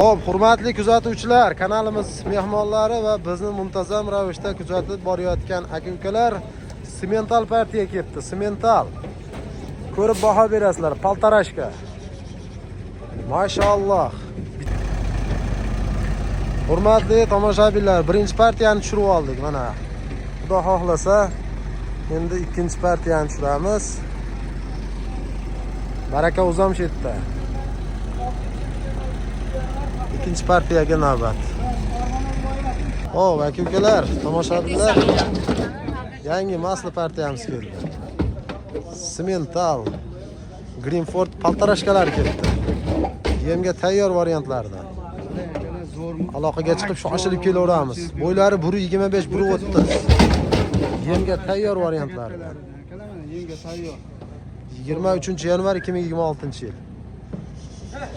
Xo'p, hurmatli kuzatuvchilar, kanalimiz mehmonlari va bizni muntazam ravishda kuzatib borayotgan aka-ukalar, Simental partiya ketdi. Simental. Ko'rib baho berasizlar, полторашка. Mashalloh. Hurmatli tomoshabinlar, birinchi partiyani tushirib oldik mana. Xudo xohlasa, endi ikkinchi partiyani tushiramiz. Baraka uzam shu yerda. Ikkinchi partiyaga navbat. Xo'p, aka-ukalar, tomoshabinlar, yangi масло partiyamiz keldi. Simental, Greenford полторашка lar ketdi. Yemga tayyor variantlardan. Aloqaga chiqib shoshilib kelaveramiz. Bo'ylari 1.25, 1.30. Yemga tayyor variantlardan. Yemga tayyor. 23 yanvar 2026 yil.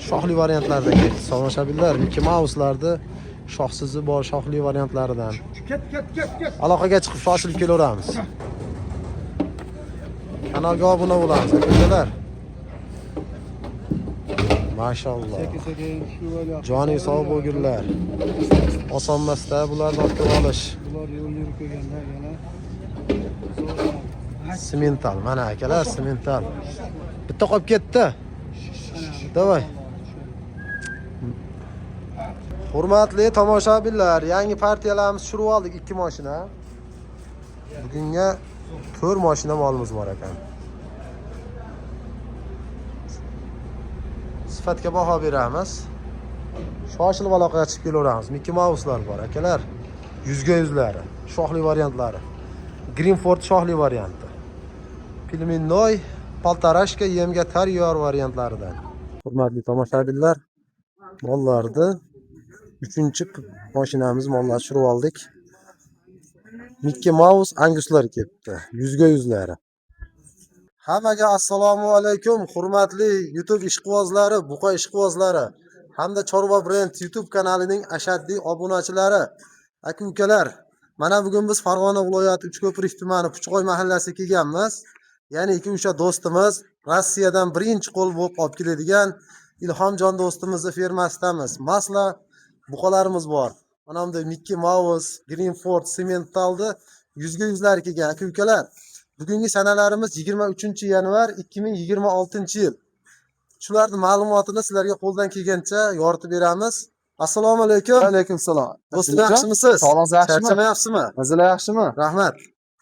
Shoxli variantlardan ketdi. Tomoshabinlar, Mickey Mouse'larni shoxsizi bor, shoxli variantlaridan. Ket, ket, ket, ket. Aloqaga chiqib shoshilib kelaveramiz. Kanalga obuna bo'lamiz, akalar. Mashalloh. Sekin sekin shu yo'l. Joning sog' bo'lgurlar. Oson emasda bularni olib kelib olish. Bular yo'l yurib kelganda yana. Simental, mana akalar, simental. Bitta qolib ketdi. Давай. Hurmatli tomoshabinlar, yangi partiyalarimiz tushirib oldik, ikki mashina. Bugunga 4 mashina molimiz bor ekan. Sifatga baho beramiz. Shoshilib aloqaga chiqib kelaveramiz. Mickey Mouse'lar bor akalar. Yuzga yuzlari, shoxli variantlari. Greenford shoxli varianti. Племенной, полторашка yemga tayyor variantlaridan. Hurmatli tomoshabinlar, mollarni 3 mashinamiz mollar tushirib oldik. Mickey Mouse anguslar ketdi. Yuzga yuzlari. Hammaga assalomu alaykum, hurmatli YouTube ishqibozlari, buqa ishqibozlari hamda Chorva Brand YouTube kanalining ashaddiy obunachilari, aka-ukalar. Mana bugun biz Farg'ona viloyati Uchko'prik tumani Puchqoy mahallasiga kelganmiz. Ya'ni iki o'sha do'stimiz Rossiyadan birinchi qo'l bo'lib olib keladigan Ilhomjon do'stimizni fermasidamiz. Масло buqalarimiz bor. Mana bunday Mickey Mouse, Greenford, Sementalni yuzga yuzlari kelgan aka-ukalar. Bugungi sanalarimiz 23 yanvar 2026 yil. Shularning ma'lumotini sizlarga qo'ldan kelgancha yoritib beramiz. Assalomu alaykum. Alaykum salom. Do'stim, yaxshimisiz? Sog'lig'ingiz yaxshimi? Charchamayapsizmi? Mazalar yaxshimi? Rahmat.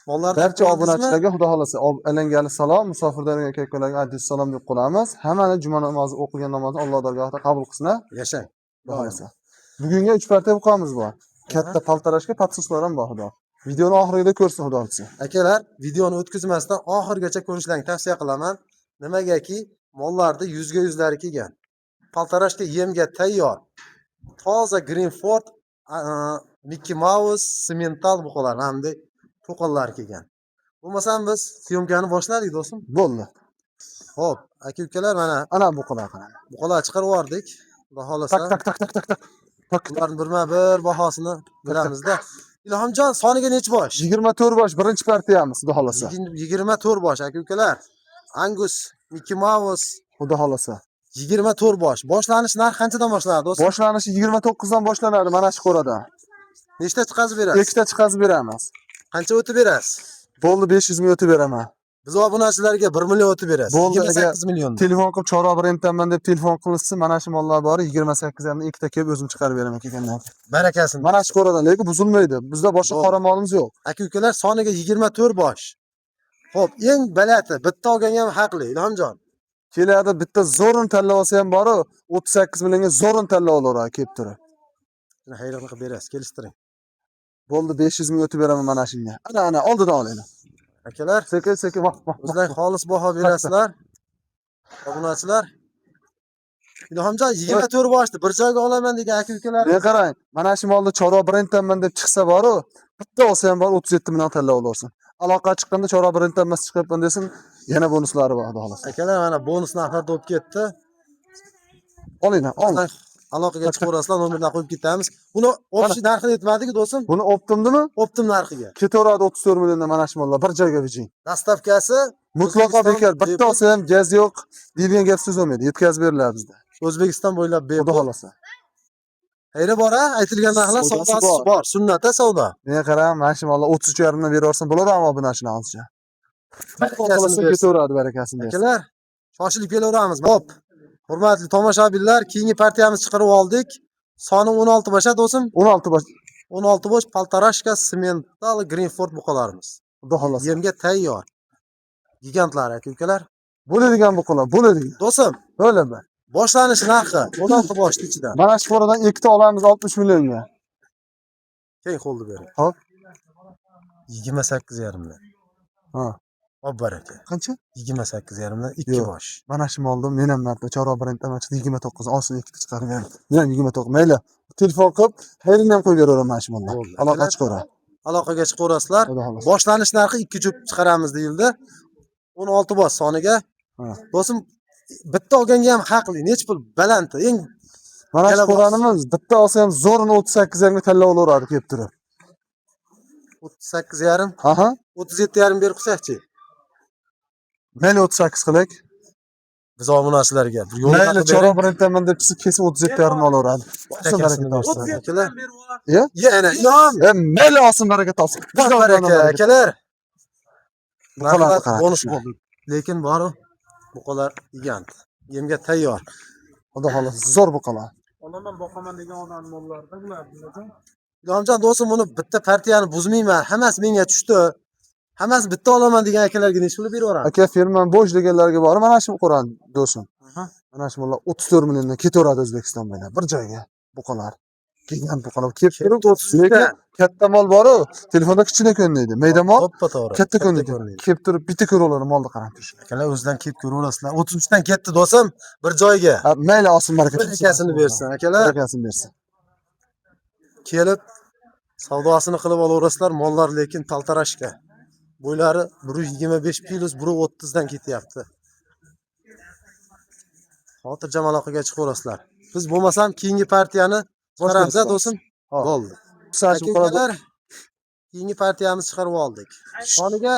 Mollarni Barcha ko'rdingizmi? obunachilarga xudo xolasa alangali salom, musofirdan aka ukalarga aziz salom deb qolamiz. Hammani juma namozi o'qigan namozni Alloh dargohida qabul qilsin. Yashang. Xudo xolasa. Bugunga 3 partiya buqamiz bor. Katta полторашка подсос lar ham bor xudo. Videoni oxirida ko'rsin xudo xolasa. Akalar, videoni o'tkazmasdan oxirigacha ko'rishlaringni tavsiya qilaman. Nimagaki, mollarni yuzga yuzlari kelgan. Полторашка yemga tayyor. Toza Greenford, Mickey Mouse, Semental buqalar hamda to'qonlar kelgan. Bo'lmasam biz съёмка ni boshladik, do'stim. Bo'ldi. Xo'p, aka-ukalar, mana Ana buqalar qarang. Buqalar chiqarib yubordik. Xudo xohlasa. Tak tak tak tak tak tak. Tak. Ularni birma-bir bahosini bilamizda. Ilhomjon, soniga nechi bosh? 24 bosh birinchi partiyamiz xudo xolasa. 24 bosh aka-ukalar. Angus, Mickey Mouse Xudo xolasa. 24 bosh. Boshlanish narxi qanchadan boshlanadi, do'stim? Boshlanishi 29 dan boshlanadi mana shu qo'rada. Nechta chiqazib berasiz? Ikkita chiqazib beramiz. Qancha o'tib berasiz? Bo'ldi, 500 ming o'tib beraman. Biz obunachilarga 1 million o'tib berasiz. Bo'ldi, 28 million. Telefon qilib Chorva brenddanman deb telefon qilishsin, mana shu mollar bor, 28 hamda ikkita kelib o'zim chiqarib beraman kelgandan keyin. Barakasini. Mana shu qo'radan, lekin buzilmaydi. Bizda boshqa Bo'ldi. qora molimiz yo'q. Aka-ukalar, soniga 24 bosh. Xo'p, eng balati bitta olganga ham haqli, Ilhomjon. Keladi, bitta zo'rini tanlab olsa ham boru, 38 millionga zo'rini tanlab olaveradi kelib turib. Shuni hayron qilib berasiz, kelishtiring. Bo'ldi, 500 ming o'tib beraman mana shunga. Ana, ana, oldidan olinglar. Akalar, Sekin sekin vah vah. o'zlar xolis baho berasizlar. Obunachilar. Ilhomjon, 24 boshni bir joyga olaman degan aka-ukalar. Men qarang, mana shu molni Chorva brenddanman deb chiqsa boru, bitta olsa ham bor 37 million tanlab olaversin. Aloqa chiqqanda Chorva brenddan emas chiqyapman desin, yana bonuslari bor xudo xohlasa. Akalar, mana bonus narxlar to'lib ketdi. Olinglar, ol. O'zlar aloqaga chiqaverasizlar, nomerdan qo'yib ketamiz. Buni общий narxini aytmadik, do'stim. Buni оптом dimi? Оптом narxiga. Ketaveradi 34 milliondan mana shu mollar bir joyga vijing. Доставка si Mutlaqo O'zbekiston bekor. Bitta bepul. olsa ham gaz yo'q deydigan gap so'z bo'lmaydi. Yetkazib beriladi bizda. O'zbekiston bo'ylab Xudo bepul. xohlasa. Xayri bor a, aytilgan narxlar Savdosi savdosi bor. bor. Sunnat a savdo. Menga qarang, mana shu mollar 33,5 dan beraversin bo'ladimi obunachini hozircha? Barakasini Xohlasa bersin. ketaveradi, barakasini bersin. Akalar, shoshilib kelaveramiz. Xo'p, hurmatli tomoshabinlar, keyingi partiyamiz chiqarib oldik. Soni 16 bosh a do'stim. 16 bosh. 16 bosh полторашка semental Greenford buqalarimiz. Xudo xohlasa. Yemga tayyor. Gigantlar aka ukalar. Bo'ladigan buqalar, bo'ladigan. Do'stim, Bo'ladi. boshlanish narxi 16 boshni ichidan. Mana shu qo'radan ikkita olamiz 60 millionga. Keng qo'lni bering. Hop. 28,5 dan. Ha. Hop baraka. Qancha? 28,5 dan 2 Yo'q. bosh. Mana shu molni men ham marta chorva brenddan chiqdi 29 olsin ikkita chiqarib berdim. Men ham 29 mayli. Telefon qilib, xayrini ham qo'yib beraveraman mana shu moldan. Bo'ldi. Aloqa chiqaveradi. Aloqaga chiqaverasizlar. Xudo xohlasa. Boshlanish narxi 2 juft chiqaramiz deyildi. 16 bosh soniga. Ha. Do'stim, bitta olganga ham haqli. Nech pul baland? Eng Mana shu Ikkala bosh. qo'ranimiz bitta olsa ham zo'rini 38 ga tanlab olaveradi kelib turib. 38,5, Aha. 37,5 berib qo'ysak-chi. Mayli 38 qilik. Biz obunachilarga bir yo'l Mayli taqib chorva bering. brenddan deb chiqsa kesib 37,5 olaveradi. Olsin baraka Barakasini topsin. bersin, akalar. Ya? Yana ilhom. Mayli olsin baraka topsin. Baraka akalar. Buqalarni Narxlar qarab. bonus bo'ldi. Lekin boru buqalar gigant. Yemga tayyor. Xudo xohlasa zo'r buqalar. Olaman boqaman degan odam mollarda bular. Ilhomjon do'stim, buni bitta partiyani buzmayman. Hammasi menga tushdi. Hammasi bitta olaman degan akalarga necha pul beraveramiz? Aka firman bo'sh deganlarga borib mana shu qo'ran do'stim. Aha. Mana shu mollar 34 milliondan ketaveradi O'zbekiston bo'ylab bir joyga buqalar. Gigant buqalar kelib turib, lekin katta mol boru, telefonda kichkina ko'rinadi. Mayda mol To'ppa to'g'ri. katta ko'rinadi. Kelib turib bitta ko'rib oladi molni qarab turish. Akalar o'zidan kelib ko'raverasizlar. 33 dan ketdi do'stim bir joyga. Ha, mayli olsin baraka. Barakasini bersin akalar. Barakasini bersin. Kelib savdosini qilib olaverasizlar. Mollar lekin taltarashka. Bo'ylari 125 plus 130 dan ketyapti. Xotirjam aloqaga chiqaverasizlar. Biz bo'lmasam keyingi partiyani chiqaramiz a do'stim. Hop. Bo'ldi. Shu buqalar Akalar, keyingi partiyamizni chiqarib oldik. Soniga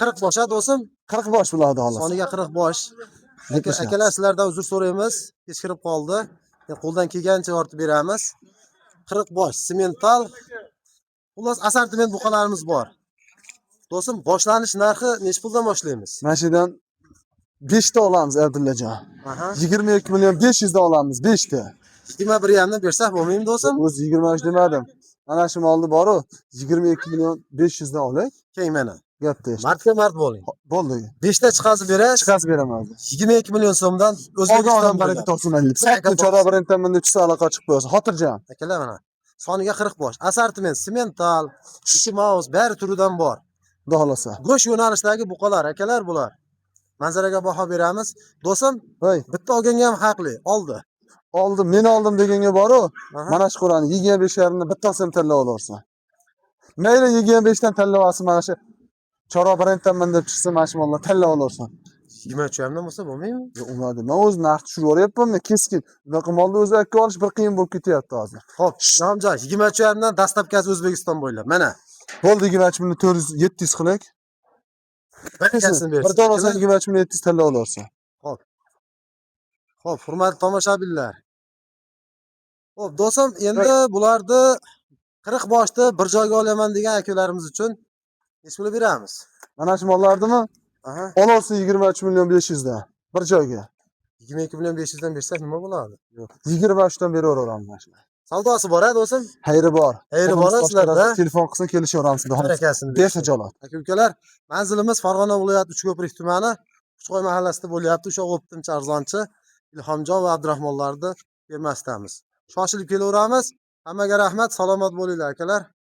40 bosh a do'stim. 40 bosh bo'ladi xolos. Soniga 40 bosh. Yetmish Akalar, sizlardan uzr so'raymiz. Kechikirib qoldi. Yani qo'ldan kelgancha yoritib beramiz. 40 bosh semental. Xullas assortiment buqalarimiz bor. Do'stim, boshlanish narxi necha puldan boshlaymiz? Mana shu yerdan 5 ta olamiz Abdullajon. Aha. 22 million 500 da olamiz 5 ta. 21 yamdan bersak bo'lmaymi do'stim? O'zi 23 demadim. Mana shu molni boru 22 million 500 dan oling. Keyin mana. Gapda eshit. Mardga mard bo'ling. Bo'ldi. 5 ta chiqazib berasiz. Chiqazib beraman hozir. 22 million so'mdan Olgan O'zbekiston odam baraka bo'ylab. topsin deb. Baraka Sakkiz chorva brenddan deb chiqsa aloqa chiqib qo'yasan. Xotirjam. Akalar mana. Soniga 40 bosh. Assortiment semental, Mickey Mouse bari turidan bor. Xudo xohlasa. Go'sht yo'nalishidagi buqalar akalar bular. Manzaraga baho beramiz. Do'stim, Voy, bitta olganga ham haqli. Oldi. oldim, men oldim deganga boru, Aha. mana shu qo'rani 25 yarimni bitta olsam tanlab olaversin. Mayli 25 dan tanlab olsin mana shu chorva brenddan deb chiqsa mana shu mollar tanlab olaversin. 23 yamdan bo'lsa bo'lmaymi? Yo'q, unadi. Men o'z narx tushirib yuboryapman, men keskin. Bunaqa molni o'zi akka olish bir qiyin bo'lib ketyapti hozir. Xo'p, Inomjon, 23 yamdan dastlabkasi O'zbekiston bo'ylab. Mana. Bo'ldi 23 million 400 700 qilik. Barakasini bersin. Bir dona olsa 23 million 700 tanlab olaversin. Xo'p, hurmatli tomoshabinlar. Xo'p, do'stim, endi bularni 40 boshni bir joyga olaman degan akalarimiz uchun necha pul beramiz? Mana shu mollardimi? Aha. Olaversin 23 million 500 dan bir joyga. 22 million 500 dan bersak nima bo'ladi? 23 dan beraveraman mana shuni. Savdosi bor a do'stim? Xayri bor. Xayri bor Boshqa sizlarda. Telefon qilsa kelishaveramiz. Xudo xohlasa. Barakasini bersin. Bexijolat. Aka ukalar, manzilimiz Farg'ona viloyati Uchko'prik tumani Uchqoy mahallasida bo'lyapti. O'sha o'ptimchi arzonchi Ilhomjon va Abdurahmonlarni bermasdamiz. Shoshilib kelaveramiz. Hammaga rahmat, salomat bo'linglar akalar.